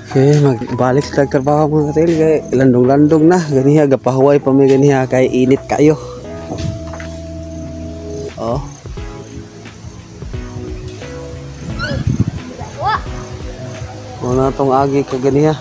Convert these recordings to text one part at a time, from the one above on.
Okay, magbalik sa trabaho, mga katil, kay landong-landong na. Ganiha gapahuway pa mi ganiha kay init kayo. Oh. Muna tong agi ka ganiha.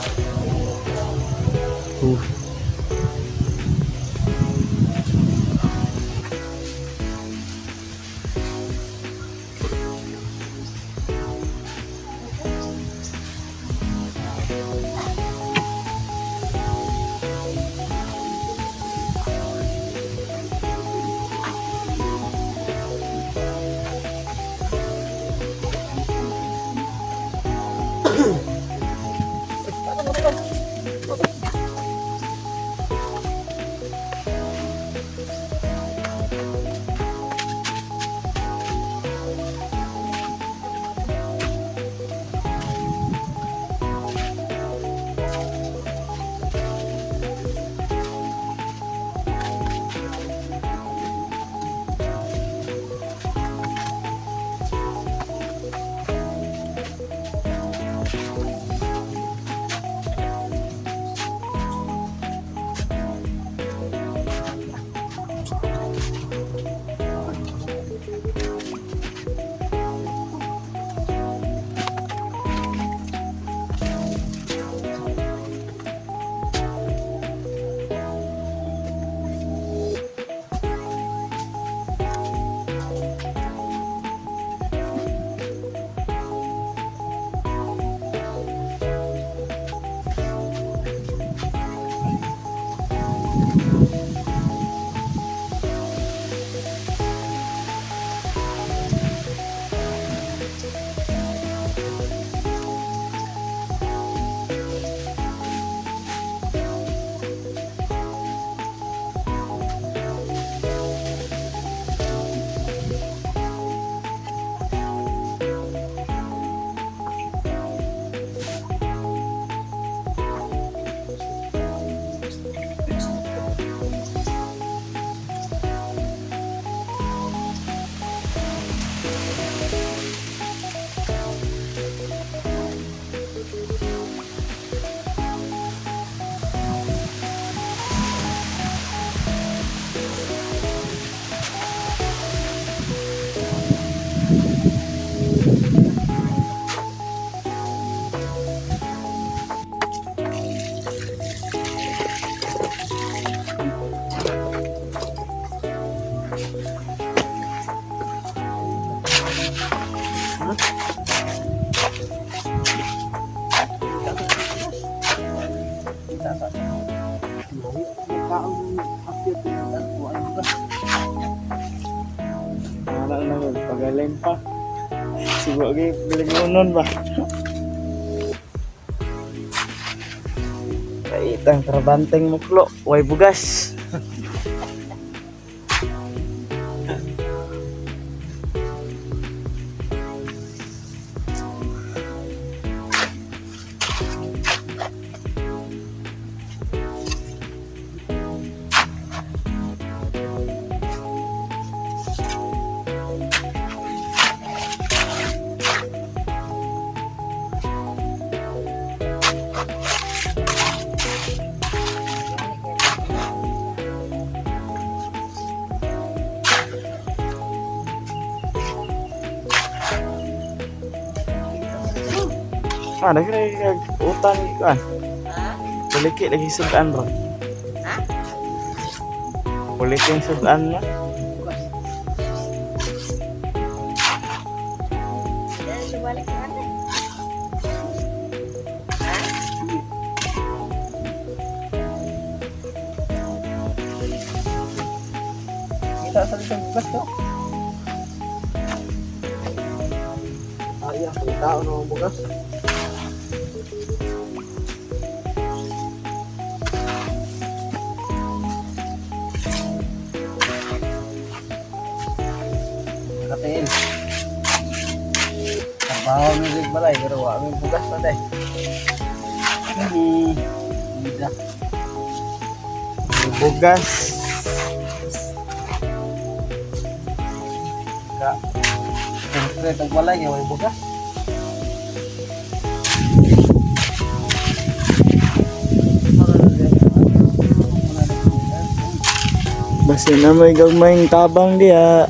Wala na yun, pagaling pa. Siguro gi bilingonon ba? Kaitang trabanteng muklo, way bugas. Ah, nagre utang kan. Buliki lagi sudan bro. Ha? Buliki yung sudan na. Balik ka na. Kita sa isang bugas to. Ay, ang tao ng bugas. Katiin. Trabaho mi rin balay pero wa mi bugas na day. Ida. May bugas. Ka. Siyempre, tag balay nga way bugas. Basta na may gagmayng tabang diha.